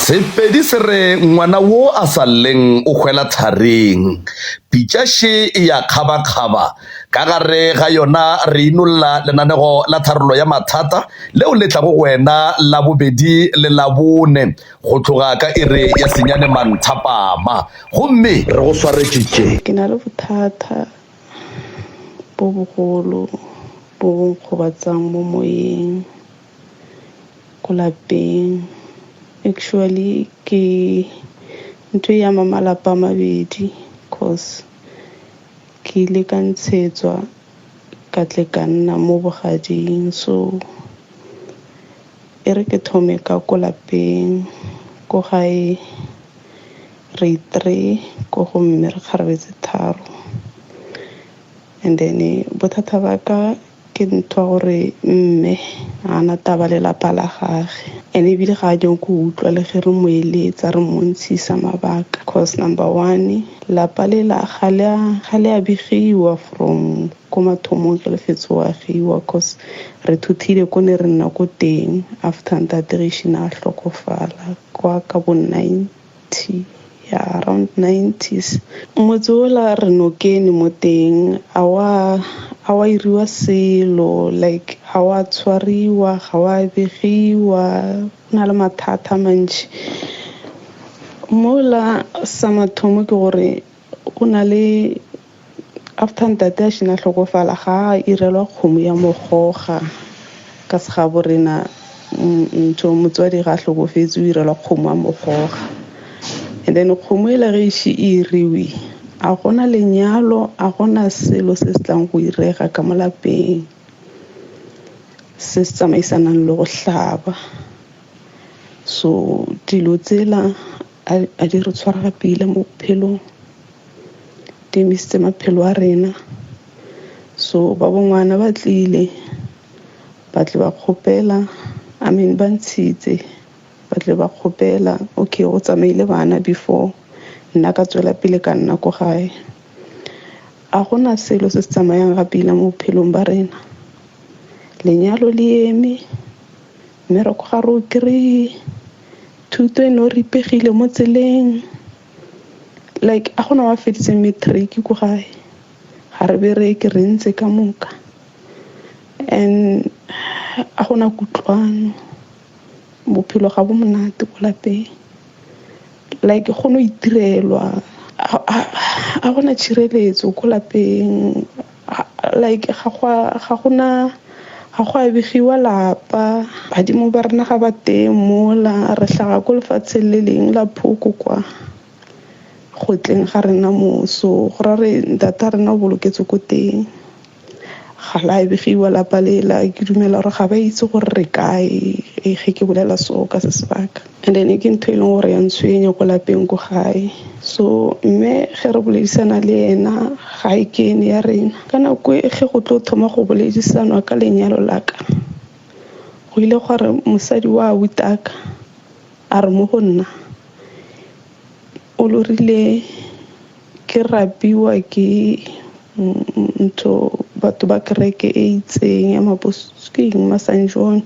Sepedi se re ngwana wo a sa lleng o hwela tharing. Pitša še e ya kgabakgaba. Ka gare ga yona re inolla lenanego la tharollo ya mathata leo le tlago go wena Labobedi le Labone go tloga ka iri ya senyane manthapama. Gomme re go swaretše tše. Ke na le bothata bo bogolo bo bo nkgobatsang mo moyeng. Ko lapeng actually ke ntho e ama malapa a mabedi cause ke ile ka ntshetswa ka tle ka nna mo bogading so e re ke thome ka ko lapeng ko gae re three ko go mme re kgarebetse tharo and then bothata ba ka Ke ntho ya gore mme ga ana taba le lapa la gage and ebile ga a nyake go utlwa le ge re mo eletsa re mmontshisa mabaka cause number one lapa lela ga le a begiwa from ko mathomong ge le fetse go agiwa cause re thuthile ko ne re nna ko teng after ntate ge šina a hlokofala kwa ka bo 90 ya around 90s motse ola re no kene mo teng a wa a wa iriwa selo like ga wa tshwariwa ga wa begiwa go na le mathata a mantši mola sa mathomo ke gore go na le After ntate a šena hlokofala ga a irelwa kgomo ya mogoga ka segabo rena ntho motswadi ga a hlokofetse o irelwa kgomo ya mogoga and then kgomo ela ge iše e iriwe a gona lenyalo a gona selo se se tlang go irega ka mo lapeng se se tsamaisanang le go hlaba so dilo tsela a di re tshwara pila mo bophelong di emisitse maphelo a rena so ba bongwana ba tlile ba tle ba kgopela I mean ba ntshitse ba tle ba kgopela okay go tsamaile bana before nna ka tswela pele ka nna ko gae a gona selo se se tsamayang ga pila mo bophelong ba rena lenyalo le eme mmereko ga re o kry-e thuto e no ripegile mo tseleng like a gona wa feditseng matric ko gae ga re bereke re ntse ka moka and a gona kutlwano bophelo ga bo monate ko lapeng like go no itirelwa a gona tshireletso ko lapeng like ga gona ga go a begiwa lapa badimo ba rena ga ba teng mola re hlaga ko lefatsheng le leng la phoko kwa go tleng ga rena moso go ra re ntata rena o boloketswe ko teng ga la begiwa lapa lela ke dumela gore ga ba itse gore re kae ge ke bolela so ka se sebaka and then ke ntho e leng gore ya ntshwenya ko lapeng ko gae so mme ge re boledisana le ena ga e kene ya rena ka nako e ge go tlo thoma go boledisanwa ka lenyalo la ka go ile gwa re mosadi wa butaka a re mo go nna o lorile ke rapiwa ke ntho batho ba kereke e itseng ya ke eng ma San John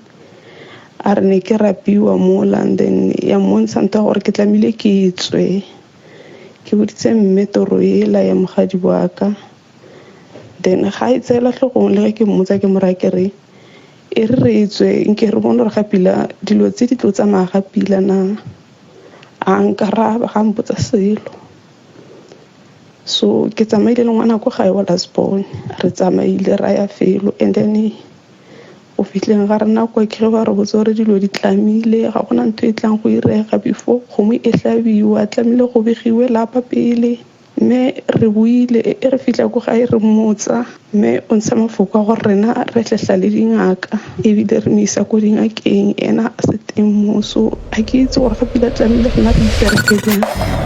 a re ne ke rapiwa mola and then ya mmontsha ntho ya gore ke tlamehile ke tswe ke boditse mme toro ela ya mogadi wa ka then ga e tseela hlogong le ge ke mmotsa ke mo raya ke re e re re tswe nke re bone gore ga pila dilo tse di tlo tsamaya ga pila na a nkaraba ga mpotsa selo so ke tsamaile le ngwana ko gae wa last born re tsamaile ra ya felo and then go fihleng ga rena kwa ke ge ba re botsa gore dilo di tlamile ga gona ntho e tlang go irega before kgomo e hlabiwa tlamile go begiwe lapa pele mme re buile e re fihla ko gae re mmotsa mme o ntsha mafoko a gore rena re hlehla le dingaka ebile re mo isa ko dingakeng ena a se teng mo so ga ke itse gore ga pila tlamile rena re ipereke bjang.